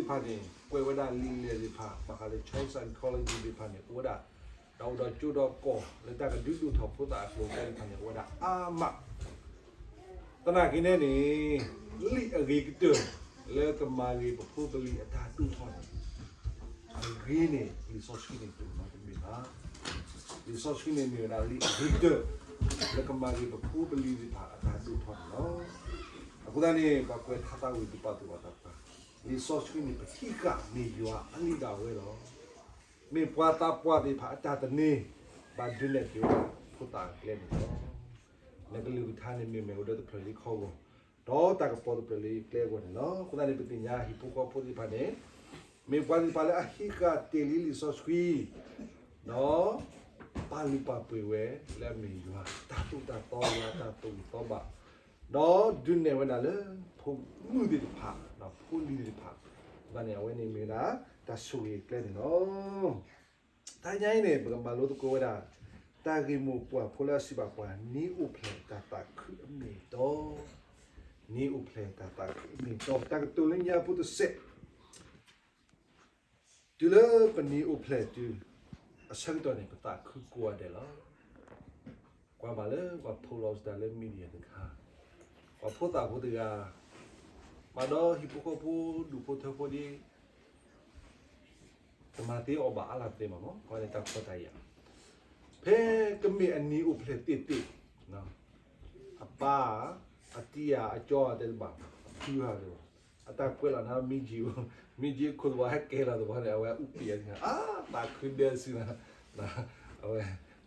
ဖၣ်န့ၣ် ကွဲးဝဲဒၣ်လံာ်လဲၢ်သ့ၣ်တဖၣ် ဘၣ်ဃးလၢ child psychology သ့ၣ်တဖၣ်န့ၣ် အိၣ်ဝဲဒၣ် တၢ်အိၣ်ဒီးကၠိဒီးကီၢ် လၢတၢ်ကဒုးဒိၣ်ထီၣ်ဖိသၣ်အကျိၤအကျဲသ့ၣ်တဖၣ်န့ၣ် အိၣ်ဝဲဒၣ်အါမး. သနာ်က့န့ၣ်န့ၣ် လံာ်အဂ့ၤကတၢၢ် လၢကမၤဂ့ၤပဖိပလံၤအတၢ်ဒိၣ်ထီၣ်န့ၣ် အဂ့ၤန့ၣ် လံာ်စီဆှံန့ၣ် တအိၣ်နီတမံၤဘၣ်. လံာ်စီဆှံန့ၣ်မ့ၢ်ဝဲဒၣ်လံာ်အဂ့ၤကတၢၢ် လၢကမၤဂ့ၤပဖိပလံၤသ့ၣ်တဖၣ်အတၢ်ဒိၣ်ထီၣ်န့ၣ်လီၤ. အဃိသတးန့ၣ် ပှၤကွဲးထါသးဝံၣ် သူၣ်ပာ်သူၣ်ပာ်သးပှၤ, လံာ်စီဆှံန့ၣ် ပထံၣ်ဃာ်မ့ၢ်ယွၤအလံာ်ဒၣ်ဝဲလီၤ. မ့ၢ်ပှၤသးပှၢ်သ့ၣ်တဖၣ်အတၢ်သန့ၤ ဘၣ်ဒုးနဲၣ်က့ၤဝဲဒၣ်ဖိသၣ်အကျဲန့ၣ်လီၤ. နကလုၢ်ကထါန့ၣ် မ့မ့ၢ်အိၣ်ဒီးတဖျၢၣ်လၢယခီဂီၢ်, ဒီးတၢ်ကပီၤတဖျၢၣ်လၢယကျဲအဂီၢ်န့ၣ်လီၤ. အဃိသတးန့ၣ် ပသ့ၣ်ညါဟံၣ်ဖိဃီဖိသ့ၣ်တဖၣ်န့ၣ် မ့ၢ်ပှၤသ့ၣ်တဖၣ်လၢအဟံးဃာ်တ့ၢ်လံလံာ်စီဆှံ ဒီးပာ်လုၢ်ပာ်ပှ့ၤဝဲလၢအမ့ၢ်ယွၤတၢ်သိၣ်တၢ်သီ ယွၤတၢ်သူၣ်ဂ့ၤသီဘၣ်, ဒီးဒုးနဲၣ်ဝဲဒၣ်လၢဖိမုၣ်သ့ၣ်တဖၣ် ဒီးဖိလံၤသ့ၣ်တဖၣ်, အဃိသတးန့ၣ် အဝဲန့ၣ်မ့ၢ်ဝဲဒၣ် တၢ်ဆိၣ်ဂ့ၤအကျဲန့ၣ်လီၤ. တနံၤအံၤန့ၣ် ပကမၤလိသကိးဝဲဒၣ် တၢ်ဂ့ၢ်မိၢ်ပှၢ်ဖိလၢအစံးဘၣ်ပှၤ နံၤအိၣ်ဖျဲၣ်တၢ်သးခုအမ့ၢ်အတီ, နံၤအိၣ်ဖျဲၣ်တၢ်သးခုအမ့ၢ်အတီ, တၢ်ကတိၤလၢညါဖိတစဲး တုၤလၢပနံၤအိၣ်ဖျဲၣ်တုၤ အဆၢကတီၢ်န့ၣ် ပသးခုကိးဂၤဒဲးလီၤ. ကွၢ်ဘၣ်လၢပှၤ post လီၤစတၢ်လၢ media တခါ, ပှၤဖိသၣ်ဖိတဂၤ ဘၣ်ဒီးဟံၣ်ဖိဃီဖိဒူၣ်ဖိထၢဖိဒ် တမၤသ့အီၤဘၣ်အါလၢသ့မးမး, ခီန့ၣ်တၢ်ဖှီၣ်တၢ်ယာ်, ဖဲကမ့ၢ်အနံၤအိၣ်ဖျဲၣ်သ့ၣ်သ့ၣ်, အပၢ်ဧါ, အတံၤဧါ, အကၠီဧါ တဲတဘၣ်, အဖုဧါတဲဘၣ်, အတၢ်ကွဲးလီၤနၤ မ့ၢ်ကၠံ, မ့ၢ်ကၠံခိၣ်သဝီဟဲကဲလီၤသဝီန့ၣ် အဝဲအူပံာ်အါ, သးခုဒဲစုနၤ, အဝဲ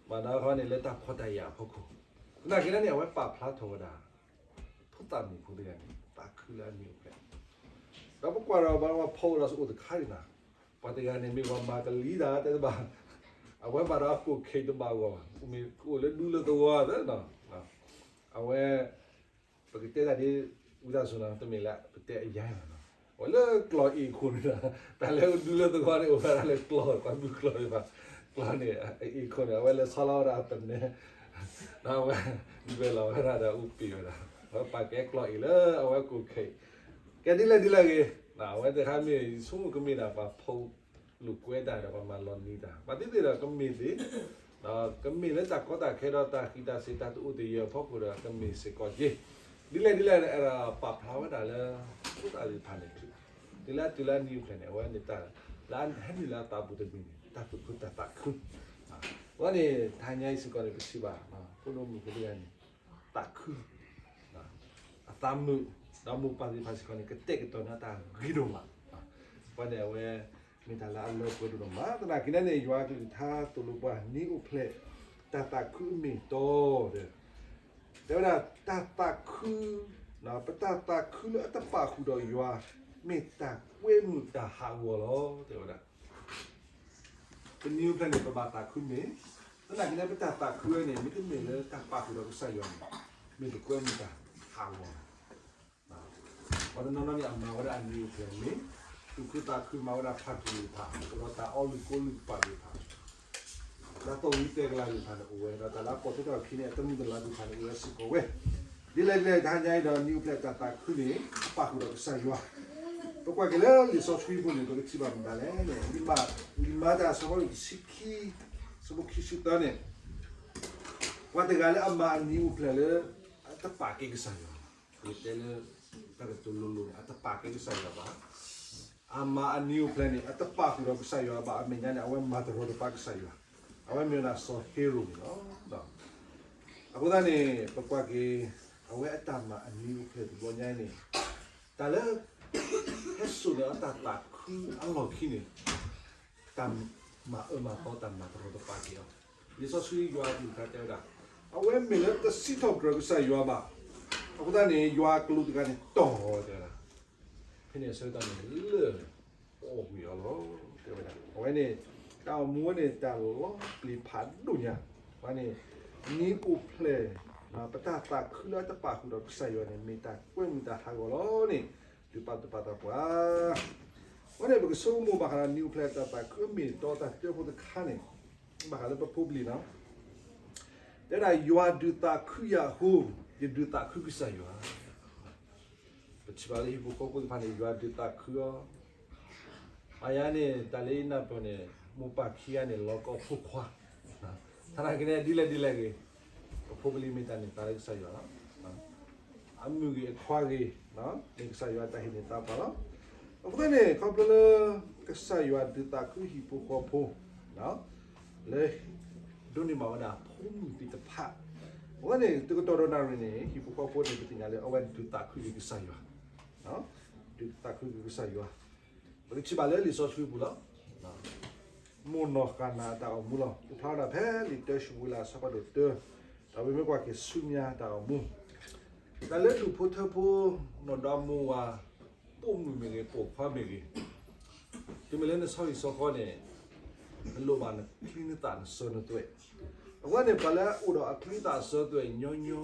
ဘၣ်ဒီးခီန့ၣ်လၢတၢ်ဖှီၣ်တၢ်ယာ်အဖီခိၣ်, သနာ်က့န့ၣ် အဝဲပာ်ဖျါထီၣ်ဝဲဒၣ် ဖိသၣ်မုၣ်ဖိတဂၤန့ၣ် သးခုလၢအနံၤအိၣ်ဖျဲၣ်, ဒီးပကွၢ်ဒီးဘၣ်ပှၤ post အိၣ်တခါန့ၣ်နၤ, ပှၤတဂၤန့ၣ်မ့ၢ်ပှၤမၤကလံၤတၢ်တဲတဘၣ်, အဝဲဘၣ်ဒီးအကိၣ်ခ့တဘၣ်ဂီၢ်, မ့ၢ်အိၣ်လၢဒူလၢသဝီသ့နီၤ, အဝဲ ပကတဲတၢ်ဒ် ဝံသးစူၤနီၤ တမ့ၢ်လၢပတဲအယါနီၤ, အဝဲလၢကျီၢ်အ့ၣ်ခိၣ်န့ၣ်, တၢ်လၢဒူလၢသဝီန့ၣ် အိၣ်ဝဲဒၣ်လၢကျီၢ် ပှၤဘုၣ်ကျီၢ်သ့ၣ်တဖၣ်, ကျီၢ်န့ၣ် အ့ၣ်ခိၣ်န့ၣ် အဝဲလဲၤဆီလီၤဝဲဒၣ်အပနဲ, ဒီးအဝဲ ဒွဲၣ်လီၤဝဲဒၣ်ဒီးအူပံာ်ဝဲဒၣ်, အဝဲပာ်ကဲကျီၢ်အ့ၣ်လၢအဝဲကိၣ်ခ့, ကဲဒ်လဲၣ်ဒ်လဲၣ်ဂ့ၤ, အဝဲတခါမ့ၢ်ယဆိကမိၣ်ကမ့ၢ်ဒၣ်ပှၤဖိ လိာ်ကွဲတၢ်ဒီးပှၤမၤလီၤနံၤတၢ်, ဘၣ်သ့ၣ်သ့ၣ်ဒီးကမ့ၢ်သ့, ကမ့ၢ်လၢတၢ်ကီတၢ်ခဲဒီးတၢ်ဃံးတၢ်စ့ၤ တၢ်တအိၣ်တယၢၤအဖီခိၣ်ဒီး ကမ့ၢ်စ့ၢ်ကီးက့ၤ, ဒ်လဲၣ်ဒ်လဲၣ် အဲၣ်ဒိးပာ်ဖျါဝဲဒၣ်လၢ ဖိသၣ်သ့ၣ်တဖၣ်န့ၣ်, တုၤလၢတုၤလၢနံၤအိၣ်ဖျဲၣ်န့ၣ် အဝဲန့ၣ်တၢ်လၢအဟဲနုာ်လၢအသးပူၤတမံၤန့ၣ် တၢ်သူၣ်ခုသးခု, အဝဲန့ၣ် တဟါညါအံၤစ့ၢ်ကီးန့ၣ် ပထံၣ်ဘၣ် ဖိဒိၣ်မုၣ်ဖိတဂၤန့ၣ် သးခု အသးမုာ်, ဒီးမိၢ်ပၢ်သ့ၣ်တဖၣ်စ့ၢ်ကီးန့ၣ် ကတဲာ်ကတီၤန့ၢ်တၢ်ဂ့ၤဒိၣ်မး, အဃိန့ၣ် အဝဲ မ့ၢ်တၢ်လၢအလၢပှဲၤဒိၣ်ဒိၣ်မး, သနာ်က့န့ၣ် ယွၤကလုၢ်ကထါသိၣ်လိပှၤ နံၤအိၣ်ဖျဲၣ် တၢ်သးခုအမ့ၢ်အတီဒီး တဲဝဲဒၣ် တၢ်သးခု, ပတၢ်သးခုလၢအတပာ်ဃုာ်ဒီးယွၤ မ့ၢ်တၢ်ကွဲမုာ်တၢ်ဟးဂီၤလီၤ တဲဝဲဒၣ် ပနံၤအိၣ်ဖျဲၣ်န့ၣ် ပဘၣ်သးခုမ့ၢ်, သနာ်က့န့ၣ် ပတၢ်သးခုဝဲန့ၣ် မ့တမ့ၢ်လၢတၢ်ပာ်ဃုာ်ဒီးကစၢ်ယွၤန့ၣ် မ့ၢ်တကွဲမုာ်တၢ်ဟးဂီၤလီၤ. ပှၤတနီၤနီၤန့ၣ် အမၤဝဲဒၣ်အနံၤအိၣ်ဖျဲၣ်မ့ၢ် သူၣ်ခုသးခုမၤဝဲဒၣ် party သ့ၣ်တဖၣ် အိၣ်ဒီးတၢ်အီလုၢ်ကိလုၢ်ပာ်သ့ၣ်တဖၣ် တၢ်သီၣ်ဝံၤတဲကလၤသ့ၣ်တဖၣ်န့ၣ်အိၣ်ဝဲ ဒီးတၢ်လၢအပိာ်ထွဲထီၣ်အခံန့ၣ် အတမုာ်တလၤသ့ၣ်တဖၣ်န့ၣ် အိၣ်ဝဲစ့ၢ်ကီးဝဲ, ဒ်လဲၣ်ဒ်လဲၣ် တဟါညါအံၤဒီး နံၤအိၣ်ဖျဲၣ်တၢ်သးခုန့ၣ် ပာ်ဃုာ်ဒီးကစၢ်ယွၤ, ပကွၢ်က့ၤလၢလံာ်စီဆှံပူၤန့ၣ် ပကထံၣ်ဘၣ်မတၤလဲၣ်န့ၣ် လံာ်မၤတၢ်အဆၢဖးဒိၣ်တဆံခံ အဆၢဖိခံဆံသၢန့ၣ် ပှၤတဂၤလၢအမၤအနံၤအိၣ်ဖျဲၣ်လၢ အတပာ်ကဲကစၢ်ယွၤဘၣ်, ပကတဲလၢ တၢ်ကတိၤလိၤလိၤန့ၣ် အတပာ်ကဲကစၢ်ယွၤဘၣ်, အမၤအနံၤအိၣ်ဖျဲၣ်န့ၣ် အတပာ်ဃုာ်ဒီးကစၢ်ယွၤဘၣ် အမဲာ်ညါန့ၣ် အဝဲမၤတရီတပါကစၢ်ယွၤ, အဝဲမ့ၢ်ဝဲဒၣ်စီၤဟ့ရိာ်န့ၣ်လီၤ. အဃိသတးန့ၣ် ပကွၢ်က့ၤ အဝဲအတၢ်မၤအနံၤအိၣ်ဖျဲၣ်တဘျီညါအံၤန့ၣ် တၢ်လၢ ဟဲစိာ်န့ၢ်အတၢ်သးခုအလီၢ်ခံန့ၣ် တၢ်မၤအၢမၤသီတၢ်မၤတရီတပါက့ၤအီၤ, လံာ်စီဆှံယွၤအကလုၢ်ကထါတဲဝဲဒၣ် အဝဲမ့ၢ်လၢတစံးထီၣ်ပတြၢၤကစၢ်ယွၤဘၣ်, အဃိသတးန့ၣ် ယွၤအကလူးတဂၤန့ၣ်တီၢ်တဲဝဲဒၣ်, ဖဲန့ၣ်အဆၢကတီၢ်န့ၣ် လၢၢ်အီၣ်ဝံၤအီၤလီၤ တဲဝဲဒၣ်, အဝဲန့ၣ် တၢ်အိၣ်မူဝဲန့ၣ် တၢ်လီၤပျံၤဖးဒိၣ်ညါ, အဝဲန့ၣ် နံၤအိၣ်ဖျဲၣ် ပတၢ်သးခုလၢအတပာ်ဃုာ်ဒီးကစၢ်ယွၤန့ၣ် မ့ၢ်တၢ်ကွဲမုာ်တၢ်ဟးဂီၤလီၤန့ၣ် ဒုးပာ်သူၣ်ပာ်သးပှၤ အဃိန့ၣ် ပကဆိကမိၣ်ဘၣ်ဃးဒီးနံၤအိၣ်ဖျဲၣ်တၢ်သးခုအမ့ၢ်အတီတၢ်တၢဖိတခါန့ၣ် ဘၣ်ဃးလၢပဖိပလံၤလီၤ. တဲဒၣ် ယွၤဒုးသးခုယၤအဃိ ယဒုးသးခုကစၢ်ယွၤ. ပထံၣ်ဘၣ်လၢဟံၣ်ဖိဃီဖိသ့ၣ်တဖၣ်န့ၣ် ယွၤဒုးသးခုအီၤ, အါယၤန့ၣ် တၢ်လၢယနၢ်ပၢၢ်န့ၣ် မိၢ်ပၢ်ခံဂၤန့ၣ် လီၤကီဖိခွါ, သနာ်က့န့ၣ် ဒ်လဲၣ်ဒ်လဲၣ်ဂ့ၤ, အဖိကလံၤမ့ၢ်တၢ်န့ၢ်သါလၢကစၢ်ယွၤလီၤ. အမုၣ်ဂ့ၤအခွါဂ့ၤ, မ့ၢ်ကစၢ်ယွၤတၢ်ဟ့ၣ်န့ၢ်သါပှၤလီၤ. အဃိသတးန့ၣ် ခီဖျိလၢ ကစၢ်ယွၤဒုးသးခုဟံၣ်ဖိဃီဖိ လၢ ဒိးန့ၢ်ဘၣ်ဝဲဒၣ်ဖိမုၣ်သ့ၣ်တဖၣ်, အဃိသတးန့ၣ် တကတီၢ်ဒီးနၣ်ရံၣ်န့ၣ် ဟံၣ်ဖိဃီဖိန့ၣ် ပသ့ၣ်ညါလၢအဝဲဒုးသးခုက့ၤကစၢ်ယွၤ, ဒုးသးခုက့ၤကစၢ်ယွၤ, ပကထံၣ်ဘၣ်လၢလံာ်စီဆှံပူၤလီၤ. မိၢ်နီၢ်ဃၤနၤအတၢ်အိၣ်မူလီၤ. ပဖျါဝဲဒၣ်ဖဲလံာ်တၢၡမူၤအ့လးအဆၢဖးဒိၣ်တၢ, ဒီးပမ့ၢ်ကွၢ်က့ၤဆူညါတၢ်အိၣ်မူ, တၢ်လၢဒူၣ်ဖိထၢဖိ နီၢ်ဒီမါဝၤ ပိာ်မုၣ်မ့ၢ်ဂ့ၤ ပိာ်ခွါမ့ၢ်ဂ့ၤ, တုၤမ့ၢ်လၢနဆီဟံၣ်ဆီဃီန့ၣ် နလိၣ်ဘၣ်နချံနသၣ်နစၢၤနသွဲၣ်, အဃိန့ၣ် ပှၤလၢအအိၣ်ဒီးအချံသၣ်အစၢၤသွဲၣ်ညီညီ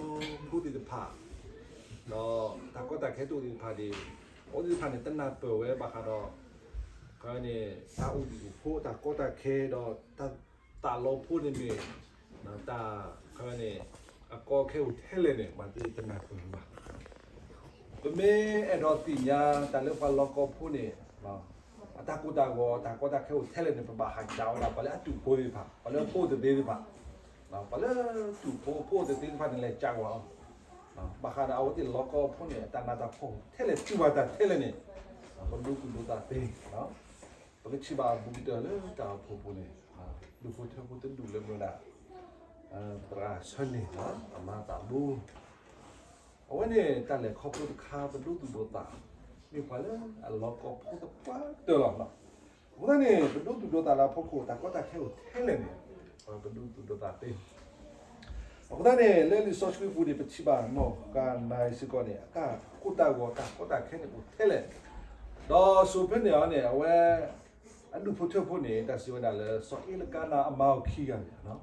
ဖိသ့ၣ်တဖၣ် ဒီးတၢ်ကီတၢ်ခဲတအိၣ်သ့ၣ်တဖၣ်န့ၣ် အဝဲသ့ၣ်တဖၣ်န့ၣ် တနၢ်ပၢၢ်ဝဲဘၣ်ဃးဒီး ခန့ၣ် တၢ်အိၣ်ဒံးအိၣ်ဖိ တၢ်ကီတၢ်ခဲဒီး တၢ်သးလီဖိန့ၣ်မ့ၢ် တၢ်ခန့ၣ် အကီအခဲအိၣ်ထဲလဲၣ်န့ၣ် ပှၤသ့ၣ်တနၢ်ပၢၢ်ဘၣ်. ပမ့ၢ်အဲၣ်ဒိးသ့ၣ်ညါတၢ်လၢပှၤလီၤကီဖိန့ၣ် အတၢ်ကိၢ်တၢ်ဂီၤ တၢ်ကီတၢ်ခဲအိၣ်ထဲလဲၣ်န့ၣ် ပဘၣ်ဟးကးဝဲဒၣ် ပှၤလၢအတူၢ်ဖိသ့ၣ်တဖၣ် ပှၤလၢအဖိအိၣ်တသ့သ့ၣ်တဖၣ်, ပှၤလၢတူၢ်ဖိဖိအိၣ်တသ့သ့ၣ်တဖၣ်န့ၣ် လဲၤကးဝဲအီၤ, ဘၣ်ဃးဒီးအဝဲသ့ၣ်လီၤကီဖိန့ၣ် အတၢ်နးတၢ်ဖှီၣ်ထဲလဲၣ် တူၢ်ဘၣ်တၢ်ထဲလဲၣ်န့ၣ် ပဒိသူၣ်ဒိသးသ့ ပကထံၣ်ဘၣ်အဘူးကတၢၢ်လၢတၢ်အိၣ်ဖှိၣ်ပူၤန့ၣ် ဒူၣ်ဖိထၢဖိတဒူၣ်လၢမ့ၢ်ဝဲဒၣ် သရၣ်ဆၢန့ၣ် အမၤသးဘိ အဝဲန့ၣ် တၢ်လဲၤခီဖျိတခါ ပဒိသူၣ်ဒိသး မ့ၢ်ပှၤလၢအလီၤကီဖိသပှၢ်တၢၢ်လီၤ. အဃိသတးန့ၣ် ပဒိသူၣ်ဒိသးလၢအဖီခိၣ် တၢ်ကီတၢ်ခဲအိၣ်ထဲလဲၣ်န့ၣ် ပဒိသူၣ်ဒိသးသ့ အဃိသတးန့ၣ် လၢလံာ်စီဆှံပူၤန့ၣ် ပထံၣ်ဘၣ်နီၢ်ဃၤနၤစ့ၢ်ကီးန့ၣ် အတၢ်ကိၢ်တၢ်ဂီၤ တၢ်ကီတၢ်ခဲန့ၣ်အိၣ်ထဲလဲၣ်, ဒီးစိၤဖဲန့ၣ်အီၤန့ၣ် အဝဲ အဒူၣ်ဖိထၢဖိန့ၣ် တၢ်စံးဝဲဒၣ်လၢ စီၤအ့လကါနၤအမါအိၣ်ခံဂၤန့ၣ်,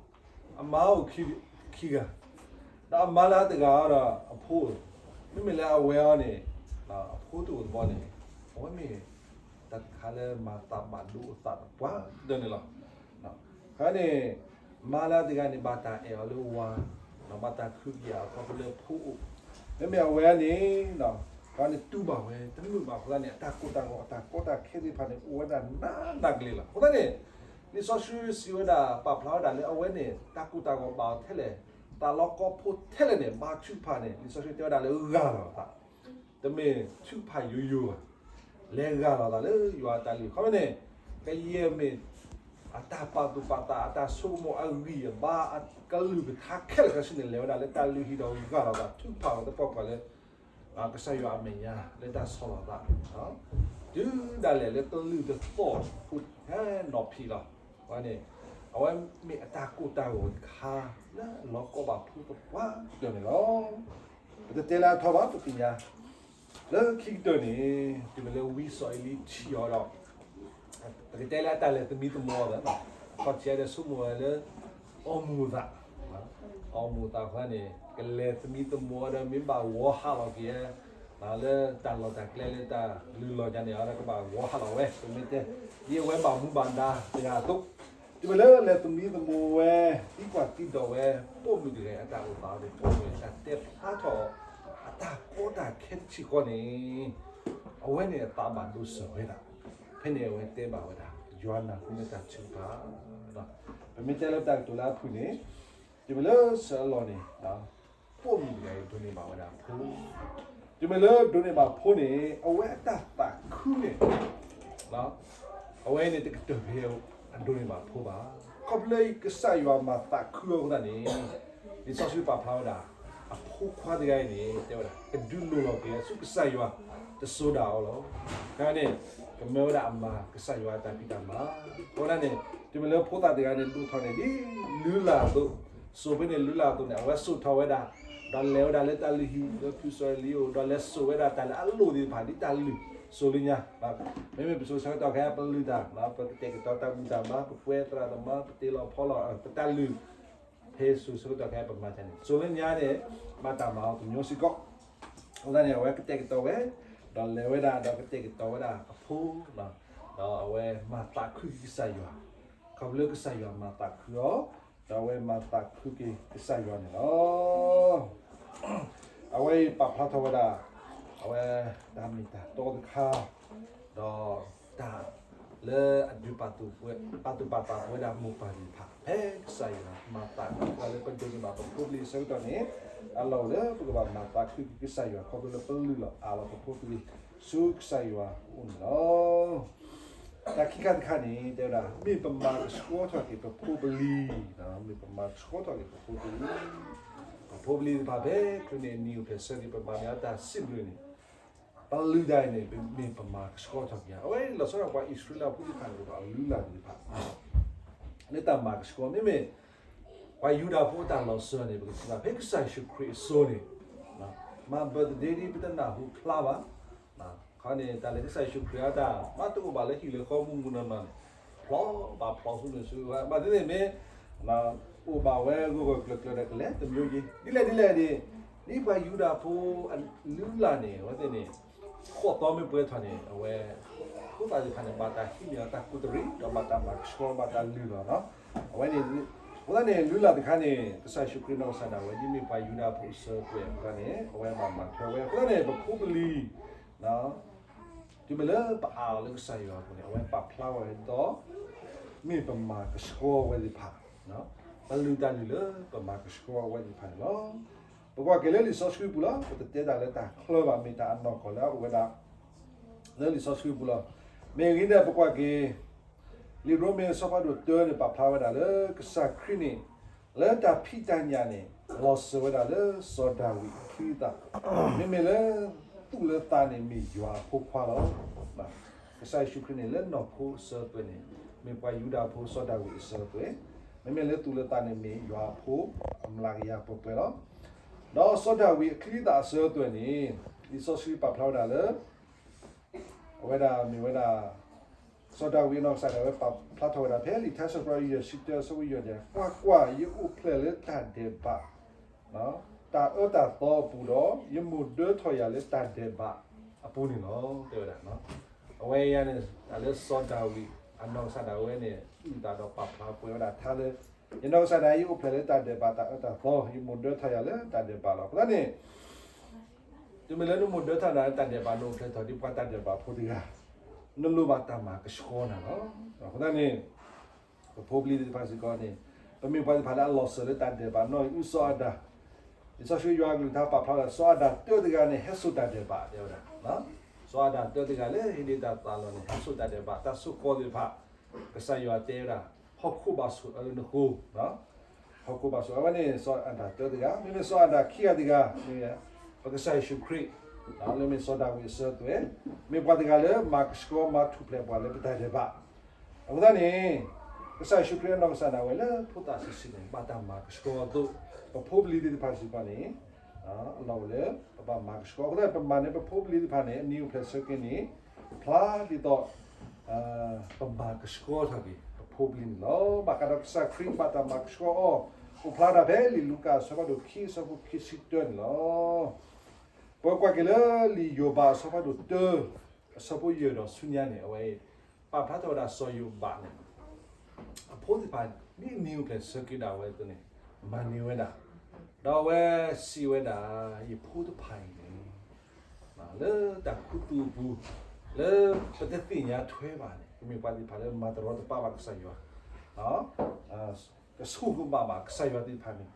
အမါအိၣ်ခံဂၤ, ဒီးအမါလၢအတဂၤဒီးအဖိ, မ့မ့ၢ်လၢအဝဲအီၤန့ၣ် အဖိတအိၣ်တဘျီန့ၣ် အဝဲမ့ၢ် တၢ်တခါလၢမၤသးဘၣ်ဒိအသးသပှၢ်တၢၢ်န့ၣ်လီၤ. ခါန့ၣ် မါလၢအတဂၤန့ၣ် ဘၣ်တၢ်အဲၣ်အီၤလၢဝၤ, ဘၣ်တၢ်ခုကယာ်အခီဖျိလၢဖိအိၣ်, မ့မ့ၢ်အဝဲန့ၣ် ခါန့ၣ်တူၢ်ဘၣ်ဝဲ တမုာ်ဘၣ်အဃိသတးန့ၣ် အတၢ်ကိၢ်တၢ်ဂီၤ အတၢ်ကီတၢ်ခဲသ့ၣ်တဖၣ်န့ၣ် အိၣ်ဝဲဒၣ်နးနးကလဲာ်လီၤ. အဃိသတးန့ၣ် လံာ်စီဆှံစံးဝဲဒၣ် ပာ်ဖျါဝဲဒၣ်လၢအဝဲန့ၣ် တၢ်ကိၢ်တၢ်ဂီၤဘၣ်အီၤထဲလဲၣ်, တၢ်လီၤကီဖိထဲလဲၣ်န့ၣ် ဘါထုကဖၣ်န့ၣ် လံာ်စီဆှံတဲဝဲဒၣ်လၢဂၢ်လီၤအသး, တမ့ၢ်ထုကဖၣ်ယိယိဘၣ်, လဲၤဂၢ်လီၤအသးလၢယွၤအတၢ်လုၢ် ခီဖျိန့ၣ် ကယဲၢ်မ့ၢ် အတၢ်ပာ်သူၣ်ပာ်သး အတၢ်ဆိကမိၣ်အဂံၢ်အဘါ အကလုၢ်ကထါခဲလၢာ်ခဲဆ့န့ၣ် လဲၤဝဲဒၣ်လၢတၢ်လုၢ်ဟံၣ်ဒီးဂၢ်လီၤအသး ထုကဖၣ်ဝဲသပှၢ်ပှၢ်လၢ ကစၢ်ယွၤအမဲာ်ညါ လၢတၢ်ဆီၣ်လီၤသး တုၤဒၣ်လဲာ်လၢတလုၢ်တသီၣ် ဟဲနီၢ်ဖံးလီၤ. အဝဲန့ၣ် အဝဲမ့ၢ်အတၢ်ကိၢ်တၢ်ဂီၤတခါ လၢအလီၤကီဘၣ်ဖိသပှၢ်တၢၢ်န့ၣ်လီၤ. ပကတဲလၢအထီဘၣ် ပသ့ၣ်ညါ လၢခံကတၢၢ်န့ၣ် တုၤမ့ၢ်လၢဝံစီၤအ့လံထံၣ်အီၤဒီး ပကတဲလၢအတၢ်လဲၤသမံသမိးအီၤသး အခီၣ်ထံးဒီးဆိကမိၣ်ဝဲလၢ အီမူၤအသး, အီမူၤအသးအဃိန့ၣ် ကလဲၤသမံသမိးအီၤဒီး မ့ၢ်ဘၣ်ဝီဟးလီၤက့ၤ လၢတၢ်လီၢ်တၢ်ကျဲလၢတၢ်လုၢ်လီၢ်ညါန့ၣ် အီၤဒီးကဘၣ်ဝီဟးလီၤဝဲ ပမ့ၢ်တဲ ဒ်အဝဲဘၣ်မူဘၣ်ဒါတဂၤအသိး တုၤမ့ၢ်လၢလဲၤသမံသမိးဝဲ သံကွၢ်သံဒိးဝဲ ပိာ်မုၣ်တဂၤအတၢ်အိၣ်သးဒီး ပိာ်မုၣ်တၢ်တဲဖျါထီၣ် အတၢ်ကီတၢ်ခဲတထံၣ်ဃီန့ၣ် အဝဲန့ၣ်အသးဘၣ်ဒိစၢၤဝဲဒၣ်, ဖဲန့ၣ်အဝဲတဲဘၣ်ဝဲဒၣ် ယွၤနၢ်ဟူမ့ၢ်တၢ်ထုကဖၣ်, ပမ့ၢ်တဲလၢပတၢ်ကတိၤလၢအဖုၣ်န့ၣ် တုၤမ့ၢ်လၢစၢအလီၢ်န့ၣ် ပိာ်မုၣ်တဂၤအံၤဒိးန့ၢ်ဘၣ်ဝဲဒၣ်ဖိ, တုၤမ့ၢ်လၢဒိးန့ၢ်ဘၣ်ဖိန့ၣ် အဝဲအတၢ်သးခုန့ၣ် အဝဲန့ၣ်တကတၢၢ်ဖဲအဒိးန့ၢ်ဘၣ်ဖိဘၣ်. ခီဖျိလၢကစၢ်ယွၤမၤသးခုအီၤအဃိသတးန့ၣ် လံာ်စီဆှံပာ်ဖျါဝဲဒၣ် အဖိခွါတဂၤအံၤန့ၣ် တဲဝဲဒၣ် ကဒုးလိၤလီၤက့ၤဆူကစၢ်ယွၤ တစိၤဒၣ်အီၤလီၤ. တၢ်န့ၣ် ကမၢဝဲဒၣ်အမၤ ကစၢ်ယွၤအတၢ်ဖံးတၢ်မၤ အဃိသတးန့ၣ် တုၤမ့ၢ်လၢဖိသၣ်တဂၤန့ၣ် ဒိၣ်ထီၣ်န့ၣ် ဒ်လုၢ်လၢ်အသိး စိၤဖဲန့ၣ်လုၢ်လၢ်အသိးန့ၣ် အဝဲစိာ်ထီၣ်ဝဲဒၣ် ဒီးလဲၤဝဲဒၣ်လၢတၢ်လုၢ်ဟံၣ်လၢဖုစီၤအ့လံအအိၣ် ဒီးလဲၤစိာ်ဝဲဒၣ်တၢ်လၢအလိၣ်သ့ၣ်တဖၣ် ဒ်တၢ်လုၢ်စိၤလၢညါ မ့မ့ၢ်ပစိၤဆၢကတီၢ်ခဲအံၤ ပလုၢ်တၢ် ပကတဲာ်ကတီၤတၢ်ဘူၣ်တၢ်ဘါ ပကွဲသရၣ်သမါ ပတ့လီၤဖီလီၤ ပတၢ်လုၢ် ဖဲစိၤဆၢကတီၢ်ခဲအံၤ ပမၤတၢ်န့ၣ် စိၤလၢညါန့ၣ် ဘၣ်တၢ်မၤအီၤကညီစ့ၢ်ကီး အဃိသတးန့ၣ် အဝဲကတဲာ်ကတီၤဝဲ ဒီးလဲၤဝဲဒၣ် ဒီးကတဲာ်ကတီၤဝဲဒၣ်အဖိ ဒီးအဝဲမၤသးခုက့ၤကစၢ်ယွၤ ခီဖျိကစၢ်ယွၤမၤသးခုအီၤ ဒီးအဝဲမၤသးခုက့ၤကစၢ်ယွၤန့ၣ်လီၤ. အဝဲအံၤပာ်ဖျါထီၣ်ဝဲဒၣ် အဝဲတၢ်မ့ၢ်တၢ်တီတခါ ဒီးတၢ် လၢအဒုးပာ်သူၣ်ပာ်သးပဝဲဒၣ်မိၢ်ပၢ်သ့ၣ်တဖၣ် ဖဲကစၢ်ယွၤမၤသးခုပှၤလၢပဒိးန့ၢ်ဘၣ်ပဖိပလံၤအဆၢကတီၢ်န့ၣ်, အလီၢ်အိၣ်လၢပကဘၣ်မၤသးခုက့ၤကစၢ်ယွၤခီဖျိလၢပလုၢ်လီၤအးလီၤပဖိပလံၤဆူကစၢ်ယွၤအအိၣ်န့ၣ်လီၤ. တၢ်ခံခါတခါန့ၣ် တဲဝဲဒၣ် မ့ၢ်ပမၤကဆှီထီၣ်က့ၤပဖိပလံၤ, မ့ၢ်ပမၤကဆှီထီၣ်က့ၤပဖိပလံၤ, ပဖိပလံၤသ့ၣ်တဖၣ်ဖဲဖဲန့ၣ်အနံၤအိၣ်ဖျဲၣ်ဆၢက့ၤ ပမၤန့ၢ်အတၢ်စံးဘျုးန့ၣ် ပလုၢ်တၢ်အံၤန့ၣ် မ့ၢ်ပမၤကဆှီထီၣ်က့ၤဧါ. အဝဲလီၤဆီဒၣ်ပှၤအံၣ်စရ့လးဖိသ့ၣ်တဖၣ်န့ၣ် ပှၤလုၢ်လၢ်သ့ၣ်တဖၣ် လၢတၢ်မၤကဆှီ မ့မ့ၢ် ပှၤယူဒၤဖိအတၢ်လီၤစၢၤန့ၣ် ပကထံၣ်ဘၣ်ဖဲကစၢ်ယ့ၣ်ၡူးခရံာ်အစိၤန့ၣ် မၤ birthday ဒ်ပတနၢ်ဟူဖျါဘၣ်. ခီန့ၣ် တၢ်လၢကစၢ်ယ့ၣ်ၡူးခရံာ်အတၢ် မ့ၢ်တအိၣ်ဘၣ်လၢဟံၣ်လၢဃီမုၢ်မုၢ်နီၢ်နီၢ်န့ၣ် ဖျီဘၣ်ဖျီဆူန့ၣ်ဆူ ဘၣ်သ့ၣ်သ့ၣ်မ့ၢ် အိၣ်ဘၣ်ဝဲဂီၢ်ဂီၢ်ကျၢၤကျၢၤဒီးကလဲၤတမံၤယံၤ ဒ်လဲၣ်ဒ်လဲၣ်န့ၣ် ဒ်ပှၤယူဒၤဖိအလုၢ်လၢ်န့ၣ် အဝဲသ့ၣ်န့ၣ် ဃိးသီမ့ၢ်ပှဲၤထီၣ်န့ၣ် အဝဲ ဖိသၣ်သ့ၣ်တဖၣ်န့ၣ် ဘၣ်တၢ်ဟံးန့ၢ်အီၤတၢ်ကူးတရံး ဒီးဘၣ်တၢ်မၤကဆှီ ဘၣ်တၢ်လုၢ်လီၤနီၤ. အဝဲန့ၣ် အဃိသတးန့ၣ် လုၢ်လၢ်တခါန့ၣ် ကစၢ်ယ့ၣ်ၡူးခရံာ်နီၢ်ကစၢ်ဒၣ်ဝဲ ဒ်မ့ၢ်ပှၤယူဒၤဖိအစၢၤအသွဲၣ်အဃိသတးန့ၣ် အဝဲဘၣ်မၤထွဲဝဲ အဃိသတးန့ၣ် ပဖိပလံၤ တုၤမ့ၢ်လၢပအးလီၤလၢကစၢ်ယွၤအပူၤန့ၣ် အဝဲပာ်ဖျါဝဲဒ်သိး မ့ၢ်ပမၤကဆှီဝဲသ့ၣ်တဖၣ် ပလုၢ်တၢ်လုၢ်လၢပမၤကဆှီဝဲသ့ၣ်တဖၣ်န့ၣ်လီၤ. ပကွၢ်က့ၤလၢလံာ်စီဆှံပူၤလီၤ. ပတတဲတၢ်လၢတၢ်ချၢဘၣ် မ့ၢ်တၢ်အနီၢ်ကီၢ်လၢအအိၣ်ဝဲဒၣ် လၢလံာ်စီဆှံပူၤလီၤ. မ့ၢ်ဂ့ၤဒဲး ပကွၢ်က့ၤ လံာ်ရိမ့ၤအဆၢဖးဒိၣ်တၢန့ၣ် ပာ်ဖျါဝဲဒၣ်လၢကစၢ်ခရံာ်န့ၣ် လၢတၢ်ဖံးတၢ်ညၣ်န့ၣ် လီၤစၢၤဝဲဒၣ်လၢစီၤဒၤဝံးအချံအသၣ်, မ့မ့ၢ်လၢသူၣ်လၢသးန့ၣ်မ့ၢ်ယွၤအဖိခွါလီၤ. ကစၢ်ယ့ၣ်ၡူးခရံာ်န့ၣ် လၢနီၢ်ခိအစၢၤအသွဲၣ်န့ၣ် မ့ၢ်ပှၤယူဒၤဖိစီၤဒၤဝံးအစၢၤအသွဲၣ်, မ့မ့ၢ်လၢသူၣ်လၢသးန့ၣ် မ့ၢ်ယွၤအဖိအမျးကယၤပှဲၤပှဲၤလီၤ. ဒီးစီၤဒၤဝံးအချံအသၣ်အစၢၤအသွဲၣ်န့ၣ် လံာ်စီဆှံပာ်ဖျါဝဲဒၣ်လၢ အဝဲဒၣ်မ့ၢ်ဝဲဒၣ် စီၤဒၤဝံးအနီၢ်ကစၢ်ဒၣ်ဝဲပာ်ဖျါထီၣ်ဝဲဒၣ်ဖဲလံာ်ထါစံးပတြၢၤ ယဲၢ်ဆံတၢ အဆၢဖိယဲၢ်န့ၣ်, ကွၢ်ကွၢ်, ယအိၣ်ဖျဲၣ်လၢတၢ်ဒဲးဘး တၢ်အၢတၢ်သီအပူၤဒီး ယမိၢ်ဒၢထီၣ်ယၤလၢတၢ်ဒဲးဘးအပူၤန့ၣ်လီၤ တဲဝဲဒၣ်. အဝဲအံၤန့ၣ် တၢ်လၢစီၤဒၤဝံးအနီၢ်ကစၢ်ဒၣ်ဝဲန့ၣ် အုၣ်သးဒီးပာ်ဖျါပှဲၤဝဲဒၣ်ထါလၢ ယနီၢ်ကစၢ်ဒၣ် ယအိၣ်ဖျဲၣ်လၢတၢ်ဒဲးဘးတၢ်အၢတၢ်သီ, ယမိၢ်ဒၢထီၣ်ယၤလၢတၢ်ဒဲးဘးလီၤ. အဃိသတးန့ၣ် တုၤမ့ၢ်လၢနမိၢ်ဒၢထီၣ်နၤလၢတၢ်ဒဲးဘး နအိၣ်ဖျဲၣ်ထီၣ်ဒ်ပှၤတၢ်ဒဲးဘးဖိတဂၤ, နလိၣ်ဘၣ်တၢ်မၤကဆှီနၤလီၤ. အဃိသတးန့ၣ် ပဖိပလံၤသ့ၣ်တဖၣ်စ့ၢ်ကီးန့ၣ် ပမ့ၢ်ပှၤသ့ၣ်တဖၣ်လၢအလီၤစၢၤလၢတၢ်ဒဲးဘးနီၢ်အံၤ အုစီၤအၤဒၣ်, လံာ်စီဆှံယွၤအကလုၢ်ကထါပာ်ဖျါဝဲဒၣ် စီၤအၤဒၣ်တၢတဂၤန့ၣ် ဟဲစိာ်တၢ်ဒဲးဘး တဲဝဲဒၣ်. စီၤအၤဒၣ်တၢတဂၤလၢဟ့ၣ်ဒံးတၢ်သးလီၤန့ၣ် ဟဲစိာ်တၢ်ဒဲးဘး တၢ်ဆိၣ်ဃီသ့ၣ်တဖၣ် ကစၢ်ယွၤတဲဝဲဒၣ် ဟီၣ်ခိၣ်ဘၣ်ဆိၣ်အၢနဃိ ဟီၣ်ခိၣ်ဘၣ်ဆိၣ်အၢဝဲန့ၣ် စီၤအၤဒၣ်တၢတဂၤ, မ့မ့ၢ်စီၤအၤဒၣ်ခံဂၤတဂၤ မ့ၢ်ပကစၢ်ယ့ၣ်ၡူးခရံာ် လၢမ့ၢ်စီၤဒၤဝံးအစၢၤအသွဲၣ်, မ့ၢ်ပှၤတဂၤလၢမၤကဆှီမၤထူၣ်ဖျဲးပှၤလၢပတၢ်ဒဲးဘး. အဃိသတးန့ၣ် ကစၢ်ယ့ၣ်ၡူးခရံာ်အနီၢ်ကစၢ်ဒၣ်ဝဲလၢဖိသၣ်စုာ်စုာ်န့ၣ် ဘၣ်တၢ်မၤကဆှီအသိး ပဖိပလံၤသ့ၣ်တဖၣ်စ့ၢ်ကီးန့ၣ် အလီၢ်အိၣ်လၢပဘၣ်မၤကဆှီ. အဃိသတး ပမၤန့ၢ်ပဖိပလံၤသ့ၣ်တဖၣ်န့ၣ် အနံၤအိၣ်ဖျဲၣ်ဆၢက့ၤန့ၣ် ဖျါဒ်သိး ပမၤကဆှီထီၣ်က့ၤ ပဖိပလံၤန့ၣ်လီၤ. ဘၣ်ဃးဒီးကစၢ်ခရံာ်ဘၣ်တၢ်မၤကဆှီအီၤ အိၣ်ဖျါဒၣ်ဖဲလံာ်လူၤကၣ်အဆၢဖးဒိၣ်ခံ အဆၢဖိခံဆံတၢန့ၣ်လီၤ. ပကွၢ်က့ၤလၢလံာ်ယိၤဘးအဆၢဖးဒိၣ်တၢ အဆၢဖိယဲၢ်ဒီးဆူညါန့ၣ် အဝဲအံၤ ပာ်ဖျါထီၣ်ဝဲဒၣ်စီၤယိၤဘးန့ၣ် အဖိသ့ၣ်တဖၣ် ဒ်အနံၤအိၣ်ဖျဲၣ်ဆၢက့ၤဒၣ်ဝဲအသိးန့ၣ် မၤန့ၢ်ဝဲဒၣ်, ဒီးအဝဲစံးဝဲဒၣ် ယဖိတဖၣ်အံၤန့ၣ် လၢတၢ်ခူသူၣ်အပူၤ လၢပတသ့ၣ်ညါထွဲဘၣ်န့ၣ် ကမ့ၢ်ပှၤသ့ၣ်တဖၣ်လၢမၤတရီတပါဘၣ်ကစၢ်ယွၤ ကဆိၣ်ကမးဘၣ်ကစၢ်ယွၤသ့ၣ်တဖၣ်န့ၣ်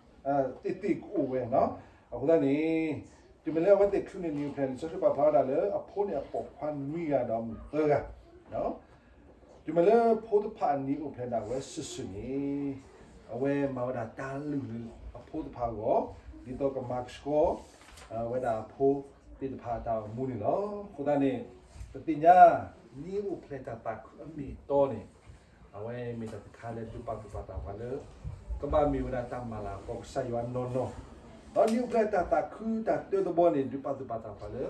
သ့ၣ်သ့ၣ်ကအိၣ်ဝဲ. အဃိသတးန့ၣ် တုၤမ့ၢ်လၢအဝဲသ့ၣ်ချုးန့ၢ်နံၤအိၣ်ဖျဲၣ် လံာ်စီဆှံပာ်ဖျါဝဲဒၣ်လၢ အဖိန့ၣ်အပိာ်ခွါနွံဂၤဒီးအမုၣ်သၢဂၤ တုၤမ့ၢ်လၢဖိတဖၣ်အနံၤအိၣ်ဖျဲၣ်ဒၣ်ဝဲစုာ်စုာ်န့ၣ် အဝဲမၤဝဲဒၣ်တၢ်လုၢ်လၢအဖိတဖၣ်အဂီၢ် ဒ်သိးကမၤကဆှီ ဝဲဒၣ်အဖိသ့ၣ်တဖၣ်အတၢ်အိၣ်မူန့ၣ်လီၤ. အဃိသတးန့ၣ် ပသ့ၣ်ညါ နံၤအိၣ်ဖျဲၣ်တၢ်သးခုအမ့ၢ်အတီန့ၣ် အဝဲမ့ၢ်တၢ်တခါလၢဒုးပာ်သူၣ်ပာ်သးပှၤလၢ ကဘၣ်မ့ၢ်ဝဲဒၣ်တၢ်မၤလၤကပီၤကစၢ်ယွၤနီၢ်နီၢ်, ဒီးနံၤအိၣ်ဖျဲၣ်တၢ်သးခုတၢ်တၢတဘီန့ၣ် ဒုးပာ်သူၣ်ပာ်သးပှၤလၢ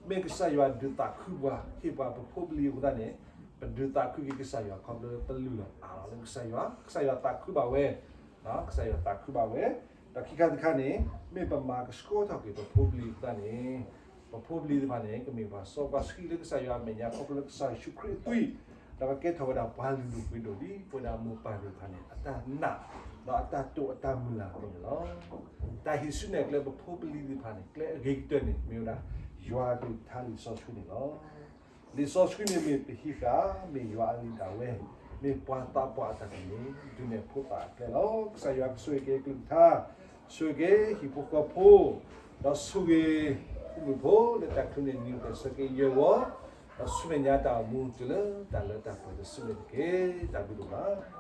မ့ၢ်ကစၢ်ယွၤဒုးသးခုပှၤ ဟ့ၣ်ပှၤပဖိပလံၤအဃိသတးန့ၣ် ပဒုးသးခုက့ၤကစၢ်ယွၤခီဖျိပလုၢ်လီၤအးလီၤလၢကစၢ်ယွၤ, ကစၢ်ယွၤသးခုဘၣ်ဝဲ ကစၢ်ယွၤသးခုဘၣ်ဝဲ, ဒီးခံခါတခါန့ၣ် မ့ၢ်ပမၤကဆှီထီၣ်က့ၤပဖိပလံၤအဃိသတးန့ၣ် ပဖိပလံၤသ့ၣ်တဖၣ်န့ၣ် ကမ့ၢ်ပှၤစီပှၤဆှံလၢကစၢ်ယွၤအမဲာ်ညါခီဖျိလၢကစၢ်ယ့ၣ်ၡူးခရံာ်အသွံၣ်, ဒီးကကဲထီၣ်ဝဲဒၣ်ပှၤလုၢ်ဒိၣ်ပှ့ၤဒိၣ်ဒ်ပဝဲဒၣ်မိၢ်ပၢ်သ့ၣ်တဖၣ်န့ၣ် အတၢ်နာ် ဒီးအတၢ်တိာ်အတၢ်မုၢ်လၢ်အသိးန့ၣ်လီၤ. တၢ်ဟံးစုနဲၣ်ကျဲပဖိပလံၤသ့ၣ်တဖၣ်န့ၣ် ကျဲအဂ့ၤကတၢၢ်န့ၣ် မ့ၢ်ဝဲဒၣ် ယွၤအကလုၢ်ကထါလံာ်စီဆှံန့ၣ်လီၤ. လံာ်စီဆှံန့ၣ်မ့ၢ်ပဟံးဃာ်, မ့ၢ်ယွၤအဂံၢ်ဒၣ်ဝဲ, မ့ၢ်ပှၤသးပှၢ်အတၢ်တမံၤ, ဒုးနဲၣ်ဖိသၣ်အကျဲလီၤ. ကစၢ်ယွၤကဆိၣ်ဂ့ၤက့ၤကလုၢ်ကထါ, ဆိၣ်ဂ့ၤက့ၤဟံၣ်ဖိဃီဖိ, ဒီးဆိၣ်ဂ့ၤ ဖိမုၣ်ဖိလၢတၢ်ချုးန့ၢ်နံၤကတၢၢ်ဆၢက့ၤယဲၢ်ဝီ, ဒီးဆူမဲာ်ညါတၢ်အိၣ်မူတုၤလၢတၢ်လၢတၢ်ပှဲၤတစုန့ၣ်တက့ၢ်. တၢ်ဘျုးဒိၣ်မး